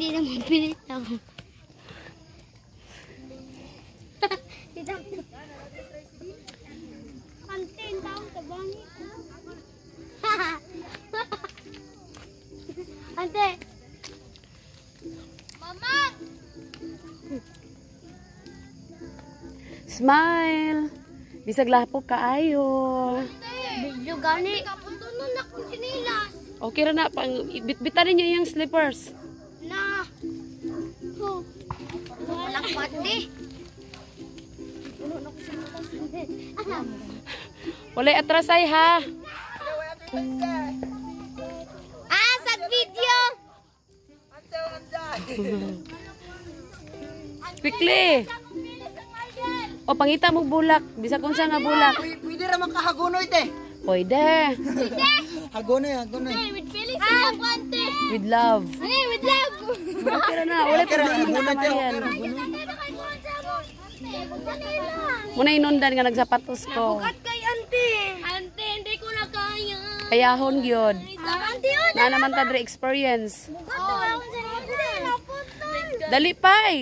Di naman pilit ako. Kantin, taong tabangit. Ante. Mama! Smile. Bisag lapok kaayo. Video gani. Kapunto nun akong sinilas. Okay ra na pang bitbitan ninyo iyang slippers. Na. Oh. Walang pati. Walay atras ay ha. Ah, sa video. Quickly. O pangita mo bulak, bisag unsa nga bulak. Pwede ra man kahagunoy te. Pwede. Hagunoy, hagunoy. With feelings sa kwante. With love. Hey, with love. Okay ra na, walay problema na kamayan. Muna inundan nga nagsapatos ko. Bukat kay ante. Ante, hindi ko na kaya. Kayahon gyud. Ante, oh. Na naman ta dre experience. Bukat na ako sa ante. Dali pay.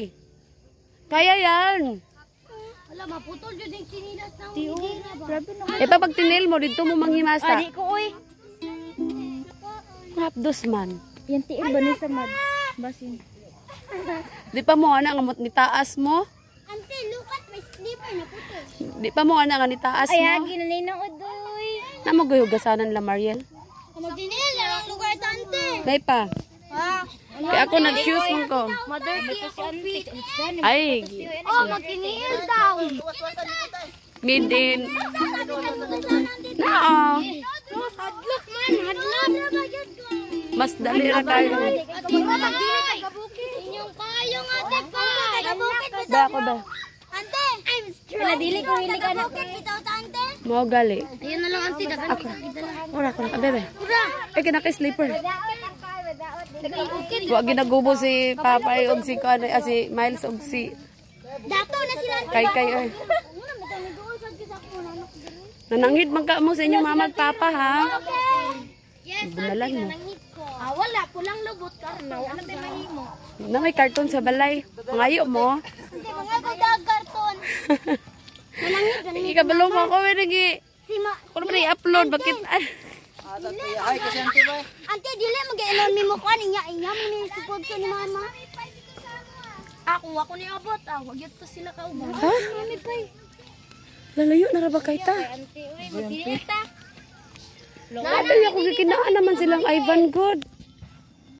Kaya yan. Wala, maputol yun yung sinilas na hindi na ba? E pa pag tinil mo dito mo manghimasa. Di ko oy. Hapdos man. Yan tiil ba ni sa mad? Basin. Di pa mo ana nga ni taas mo. Ante, look at my slipper na putol. Di pa mo ana nga ni taas Ay mo. hagi na ninong udoy. Na mo gayugasanan la Mariel. Magdinil, ang lugar ta, ante. Dai pa. Ah, Kaya ako nag-shoes man ko. mother si ante. Ay, Oh, magdinil daw. made in. Naa. Hadlok man, hadlok. Mas dali ra kayo. Inyong kayong ate pa. Taga-bukid Ba ako ba? Ante! I'm strong. Wala, dili ko hili ka na. Bitaw ta, ante. Mao gali. Ayun na lang, ante. Dagan ako. Ora ko na bebe. Ay kinaka sleeper. Taga-bukid. Wa ginagubo si Papa og si kuan ay si Miles og si Dato na sila. Kay Kay ay. Nananghid man ka mo sa inyong mama at papa ha. Yes, Bunalan mo. nanangit ko. Ah, wala. Pulang lubot karno. Ano tayo mahimo? Na may karton sa balay. Mangayo mo. Hindi, mga ko karton. Nanangit, nanangit. Ikabalo mo ako may nagi. Si ma... Kuno pa i-upload bakit ay. Ay kasi ante ba? Ante, dili mag-ilon mi mo kuan inya inya mo ni sukod ko ni mama. Ako ako ni abot. Ah, wag yun to sila kauban. Ha? Mami pay. Lalayo na ra ba kay ta? Ante, uy, magdili ta. Sabi niya kung gikinaan naman silang Ivan good.